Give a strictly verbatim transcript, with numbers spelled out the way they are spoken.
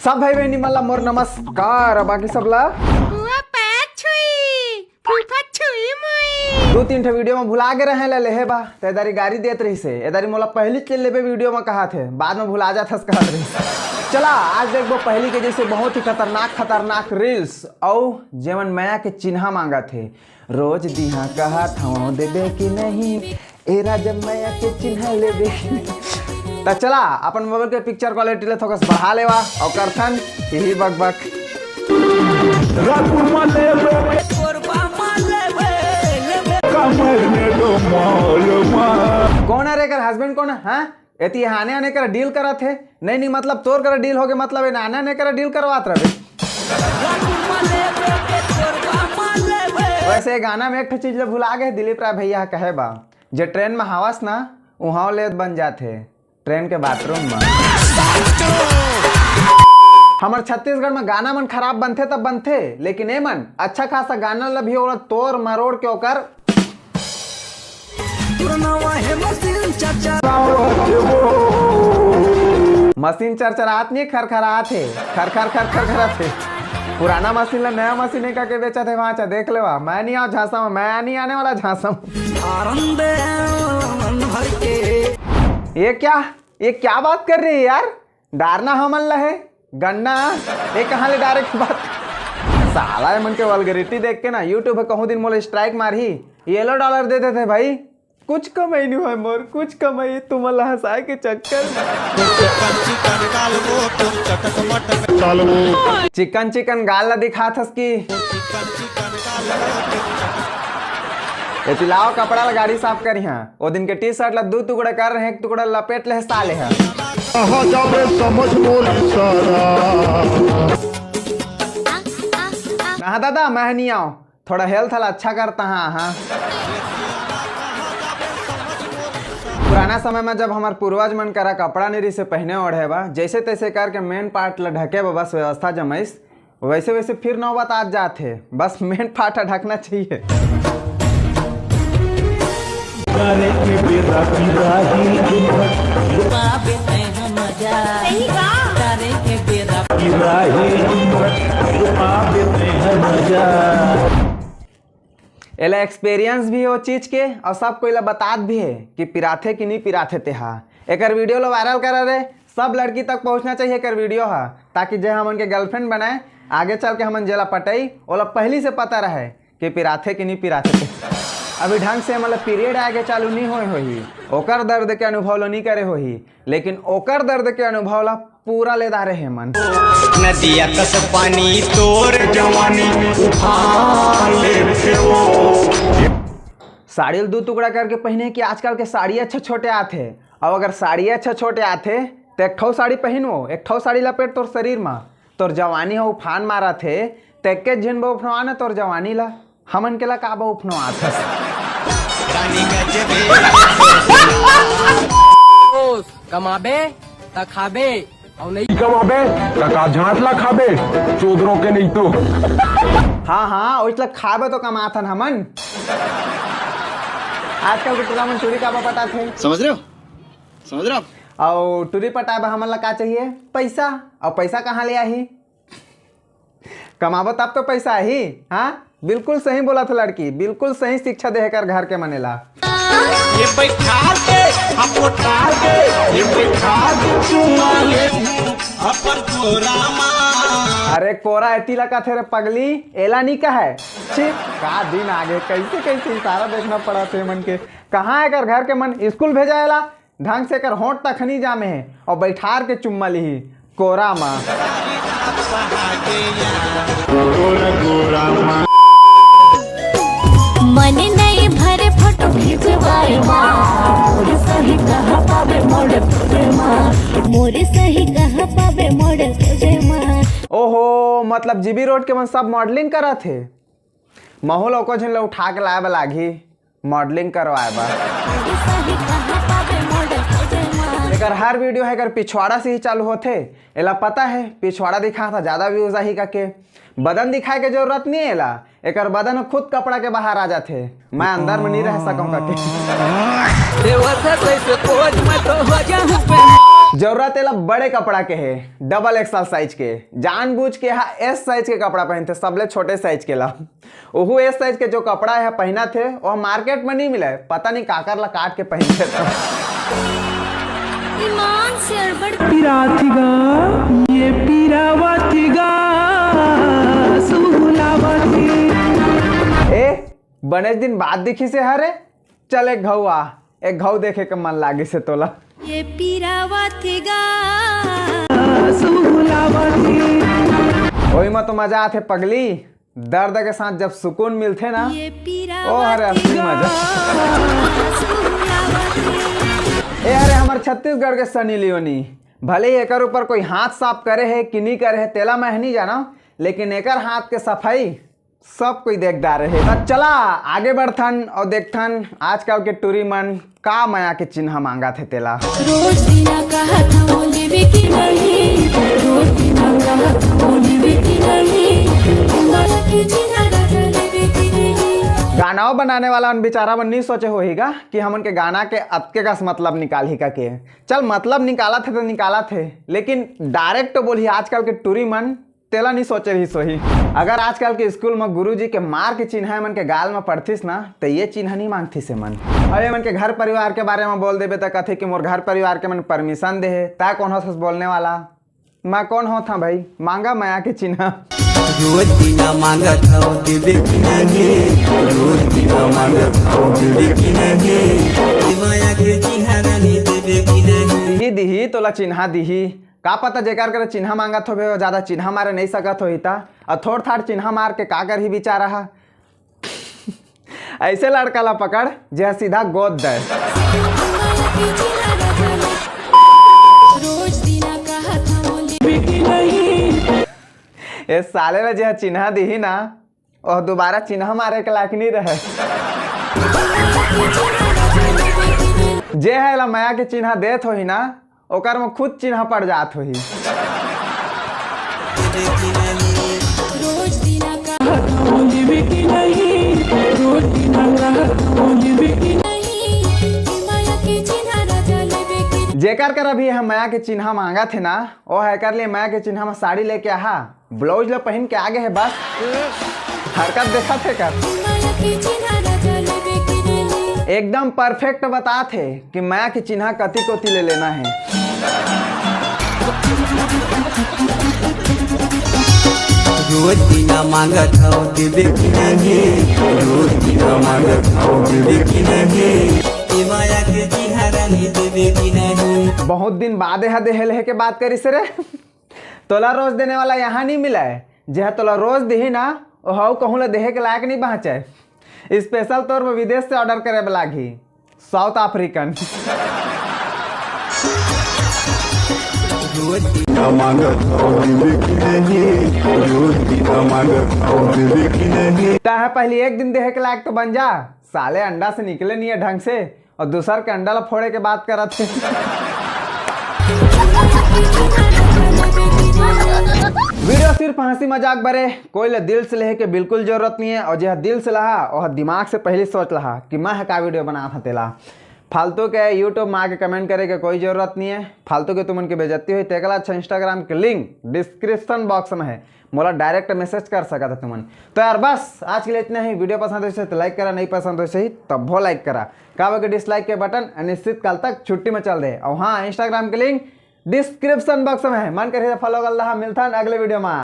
सब भाई बहिनी मन ला मोर नमस्कार। बाकी सब ला फुआ पैर छुई, फूफा छुई मुई। दू तीन ठो वीडियो में भुला गे रहे ला लेहे बा, ते दारी गारी देत रहिस हे। ए दारी मोला पहली चीज लेबे वीडियो में कहा थे, बाद में भुला जाथस कहत रहिस। चला आज देखबो पहली के जैसे बहुत ही खतरनाक खतरनाक रील्स, अउ जेमन मया के चिन्हा मांगत हे। रोज दिहा कहा था देबे कि नहीं, ए राजा मया के चिन्हा लेबे कि नहीं। त चला अपन मोबाइल के पिक्चर क्वालिटी ले थोकस बढ़ा लेवा, अउ करथन ही बक बक। राजपुर मा लेबे, कोरबा मा लेबे, लेबे। कमर में डोमोल मा। कौन हे रे एकर हस्बैंड कौन हे? हाँ, एती आने आने करा डील करत हे। नहीं नहीं, मतलब तोर करा डील होगे, मतलब ए आने आने करा डील करवात रहे। वैसे ये गाना में एक ठो चीज ल भुला गे दिलीप राय भैया कहे बा, जे ट्रेन में हावस ना, उहाव लेत बन जाथे ट्रेन के बाथरूम में। हमर छत्तीसगढ़ में गाना मन खराब बनथे तब बनथे, लेकिन ए मन अच्छा खासा गाना ल भी ओला तोड़ मरोड़ के ओकर मशीन चरचरात नहीं, खरखरात हे, खरखर खरखर करत हे। पुराना मशीन ला नया मशीन का के बेचत हे, वहाँ चा देख लेवा। मैं नहीं आऊँ झांसा में, मैं नहीं आने वाला झांसा में। ये क्या, ये क्या बात कर रही है यार? डारना हमन ला हे, गन्ना, ये कहाँ ले डारे के बात? साला ये मन के वल्गरिटी देख के ना YouTube पे कहूँ दिन मोला स्ट्राइक मारही, येलो डॉलर दे देथे भाई। कुछ कमाई नहीं होय मोर, कुछ कमाई तुमन ला हंसाए के चक्कर में। चिकन चिकन गाल ला दिखात हस की। एती लाओ कपड़ा ला गाड़ी साफ करिहा। ओ दिन के टी शर्ट ला दू टुकड़ा कर रहे, एक टुकड़ा लपेट ले साले हा। कहाँ जाबे समझ मोर इशारा। कहाँ दादा, मैं नहीं आऊँ, थोड़ा हेल्थ ला अच्छा करता हाँ, हाँ। पुराना समय में जब हमार पूर्वज मन करा कपड़ा नहीं रिसे पहने ओढ़े बा, जैसे तैसे करके मेन पार्ट ला ढके बा, बस व्यवस्था जमाइस। वैसे वैसे फिर नौबत आ जात हे, बस मेन पार्ट ढकना चाहिए। करे के बेरा पिराही। पाबे तैं ह मजा। सही का? करे के बेरा पिराही। पाबे तैं ह मजा। एला एक्सपीरियंस भी हे ओ चीज के, अउ सब कोई ला बतात भी हे कि पिराथे कि नहीं पिराथे तेहा। एकर वीडियो ला वायरल करा रे, सब लड़की तक पहुंचना चाहिए एकर वीडियो हा, ताकि जे हमन के गर्लफ्रेंड बनाए, आगे चल के हमन जेला पटई, ओला पहली से पता रहे कि पिराथे कि नहीं पिराथे। अभी ढंग से हमन ला पीरियड आए के चालू नहीं होए होही, ओकर दर्द के अनुभव ला नहीं करे होही, लेकिन ओकर दर्द के अनुभव ला पूरा ले डारे हे मन। नदिया कस पानी तोर जवानी उफान लेथे ओ। साड़ी ल दू टुकड़ा करके पहिने कि आजकल के साड़ी अच्छा छोटे आथे। अब अगर साड़ी अच्छा छोटे आथे, त एक ठो साड़ी पहिनवो, एक ठो साड़ी लपेट तोर शरीर म, तोर जवानी ह उफान मारत हे, त एके झिन बउफनवा न तोर जवानी ला। हमन के ला का बउफनो आथस। दोस्त, कमाबे त खाबे, अउ नहीं कमाबे त का झांट ला खाबे, चोदरों के नहीं तो। हाँ, हाँ, ओइच ला खाबे तो कमाथन हमन। आजकल के टूरा मन टूरी काबर पटाथे? समझ रहे हो? समझ रहे हो आप? अउ टूरी पटाए बर हमन ला का चाहिए? पैसा। अउ पैसा कहाँ ले आही? कमाबो तब तो पैसा आही। हाँ, बिल्कुल सही बोलत हे लड़की, बिल्कुल सही शिक्षा दे हे कर घर के मन ला। ये बैठा के, हम उठा के, ये बैठा के चुमा ले अपन कोरा मा। अरे कोरा एती ला कथे रे पगली, एला नी कहे। छी, का दिन आगे, कैसे कैसे इशारा देखना पड़त हे मन के। कहाँ हे कर घर के मन, स्कूल भेजा एला? ढंग से एकर होंठ तक नइ जामे हे अउ बइठार के चुम्मा लिही कोरा मा। मन नइ भरे फोटो खिंचवाए मा, मोर सही कहाँ पाबे मोर खोजे मा, मोर सही कहाँ पाबे मोर खोजे मा। ओहो, मतलब जीबी रोड के मन सब मॉडलिंग करत हे। महू ल एको झिन ल उठा के लाए बर लागही मॉडलिंग करवाए बर। एकर हर वीडियो हे, एकर पिछवाड़ा से ही चालू होथे। एला पता हे, पिछवाड़ा दिखात ह, ज्यादा व्यूज आही कहिके। बदन दिखाए के जरूरत नइ हे एला, एकर बदन ह खुद कपड़ा के बाहर आ जाथे। मैं अंदर में नइ रह सकंव कहिके। देवर से कैसे खोज मैं तो हो जाऊं पे। जरूरत एला बड़े कपड़ा के हे, डबल एक्सएल साइज के। जानबूझ के हा एस साइज के कपड़ा पहनथे, सबले छोटे साइज के ला। ओहू एस साइज के जो कपड़ा हे पहनत हे, ओह मार्केट में नहीं मिले, पता नहीं काकर ला काट के पहनथे त। ईमान से अड़बड़। पिराथिगा, ये पिरावथिगा, सुहुलावथी। ए, बनेच दिन बाद दिखिस हे हरे, चल एक घऊ आ, एक घऊ देखे के मन लागिस हे तोला। ये पिरावथिगा, सुहुलावथी। ओही म तो मजा आथे पगली, दर्द के साथ जब सुकून मिलथे ना, ये ओ हरे असली मजा। ए हरे हमर छत्तीसगढ़ के सनी लियोनी, भले ही एकर ऊपर कोई हाथ साफ करे हे कि नहीं करे हे, तेला मैं नहीं जाना, लेकिन एकर हाथ के सफाई सब कोई देख डारे हे। त चला आगे बढ़थन और देखथन आजकल के टूरी मन का मया के चिन्हा मांगत हे तेला। रोज दिना कहत हूँ लेवे की नहीं, रोज दिना कहत हूँ लेवे की नहीं, तुम्हारा के जिना राजा लेवे की नहीं। गाना बनाने वाला मन बेचारा मन नहीं सोचे होही गा कि हमन के गाना के अतके कस मतलब निकालही का के। चल मतलब निकालत हे तो निकालत हे, लेकिन डायरेक्ट तो बोलही आजकल के टूरी मन तेला नहीं सोचे रहिस होही। अगर आजकल के स्कूल म गुरुजी के मार के चिन्हा एमन के गाल म पड़थिस ना, त ये चिन्हा नहीं मांगथिस एमन। अब एमन के घर परिवार के बारे म बोल देबे त कथे कि मोर घर परिवार के मन परमिशन दे हे, तैं कोन होथस बोलने वाला? मैं कोन होथां भाई, मांगा मया के चिन्हा। रोज दिना मांगत हव देबे कि नहीं, रोज दिना मांगत हव देबे कि नहीं, मया के चिन्हा रानी देबे कि नहीं। दिही दिही तोला चिन्हा दिही, का पता जेकर करा चिन्हा मांगत होबे, वो ज्यादा चिन्हा मारे नहीं सकत होही ता, और थोड़ थाड़ चिन्हा मार के का करही बेचारा हा। ऐसे लड़का ला पकड़, जे हा सीधा गोद दे। ए साले ला जे हा चिन्हा दिही ना, ओह दोबारा चिन्हा मारे के लायक नहीं रहे। जे हा एला मया के चिन्हा देत होही ना, ओकर म खुद चिन्हा पड़ जात होही। जेकर करा भी हम मया के चिन्हा मांगत हे ना, ओ हा एकर लिए मया के चिन्हा म साड़ी लेके आहा। ब्लाउज ला पहिन के आगे हे बस। हरकत देखत हे कर। एकदम परफेक्ट बतात हे कि मया के चिन्हा कति कोति ले लेना हे। रोज दिना मांगत हव देबे कि नहीं, रोज दिना मांगत हव देबे कि नहीं, ए मया के चिन्हा रानी देबे कि नहीं। बहुत दिन बाद एहा देहे लेहे के बात करिस रे। तोला रोज देने वाला यहाँ नहीं मिला है, जेहा तोला रोज दिही ना, ओहा अउ कहूँ ला देहे के लायक नहीं बाँचे। स्पेशल तौर पर विदेश से ऑर्डर करे बर लागही, साउथ अफ्रीकन। रोज दिना मांगत हव देबे कि नहीं, रोज दिना मांगत हव देबे कि नहीं। तैं हा पहली एक दिन देहे के लायक तो बन जा, साले अंडा से निकले नहीं है ढंग से, और दूसर के अंडा ला फोड़े के बात करत हे। वीडियो सिर्फ हंसी मजाक बरे, कोई ला दिल से लेहे के बिल्कुल जरूरत नहीं है, और जेहा दिल से लहा, ओह दिमाग से पहले सोच लहा कि मैं ह का वीडियो बनात हंव तेला। फालतू के YouTube में आके कमेंट करे के कोई जरूरत नहीं है, फालतू के तुमन के बेइज्जती होही, तेकला अच्छा Instagram के लिंक डिस्क्रिप्शन बॉक्स में है, मोला डायरेक्ट मैसेज कर सकत ह तुमन। तो यार बस आज के लिए इतना ही। वीडियो पसंद होइस हे तो लाइक करा, नहीं पसंद होइस हे तब वो लाइक करा, काबर कि डिसलाइक के बटन अनिश्चित काल तक छुट्टी में चल दे। और हाँ, Instagram के लिंक डिस्क्रिप्शन बॉक्स में है, मन करही तो फॉलो कर लहा। मिलथन अगले वीडियो में।